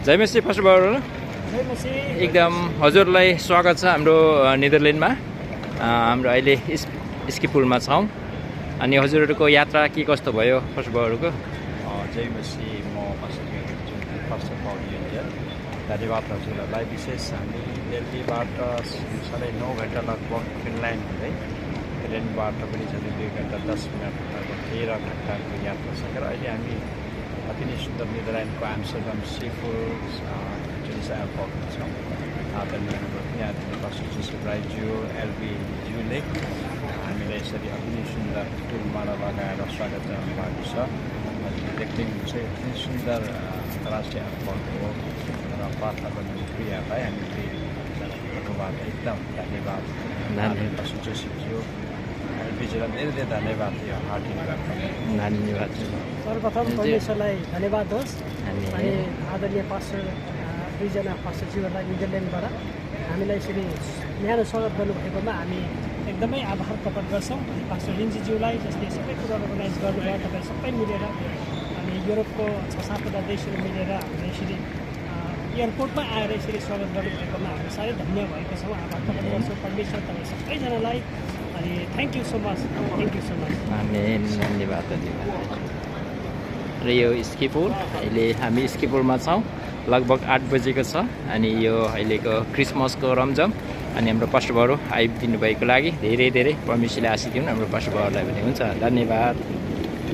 जय मसी पास्टरबाबु एकदम हजुरलाई स्वागत छ हाम्रो नेदरल्यान्डमा हाम्रो अहिले स्किपुलमा छौँ अनि हजुरहरूको यात्रा के कस्तो भयो पास्टरबाबुहरूको जय मसी म पास्टर धन्यवाद हजुरहरूलाई विशेष हामी दिल्लीबाट साढे 9 घन्टा लगभग फिनल्यान्ड हुँदै फिनल्यान्डबाट पनि झन् 2 घन्टा 10 मिनट लगभग 13 घन्टाको यात्रा सकेर अहिले हामी अति नै सुन्दर नेदरल्यान्डको एम्स्टर्डम सिफुल जुन चाहिँ एयरपोर्टमा छौँ आदरणीय हाम्रो यहाँ पास्टर जोसेफ राईज्यू एलबीज्यूले हामीलाई यसरी अति नै सुन्दर टुलमाला लगाएर स्वागत जनाउनु भएको छ देख्दै हुन्छ अति नै सुन्दर अन्तर्राष्ट्रिय एयरपोर्ट हो र प्रार्थना गर्ने क्रियालाई हामीले प्रभुबाट एकदम धन्यवाद पास्टर जोसेफज्यू एलबीज्यूलाई धेरै धन्यवाद यो हार्टी धन्यवाद सर्वप्रथम परमेश्वरलाई धन्यवाद होस् अनि आदरणीय पास्टर दुईजना पास्टरज्यूहरूलाई नेदरल्यान्डबाट हामीलाई यसरी न्यानो स्वागत गर्नुभएकोमा हामी एकदमै आभार प्रकट गर्छौँ अनि पास्टर लिन्जीज्यूलाई जसले सबै कुरा अर्गनाइज गर्नुभयो तपाईँ सबै मिलेर अनि युरोपको 6-7वटा देशहरू मिलेर हामीले यसरी एयरपोर्टमा आएर यसरी स्वागत गर्नुभएकोमा हामी साह्रै धन्य भएको छौँ आभार प्रकट गर्छौँ परमेश्वर तपाईँ सबैजनालाई अनि थ्याङ्क यू सो मच धन्यवाद र यो स्किपुल अहिले हामी स्किपुलमा छौँ लगभग 8 बजेको छ अनि यो अहिलेको क्रिसमसको रमझम अनि हाम्रो पास्टरबाबु आइदिनु भएको लागि धेरै धेरै परमेश्वरले आशीष दिउन् हाम्रो पास्टरबाबुलाई पनि हुन्छ धन्यवाद।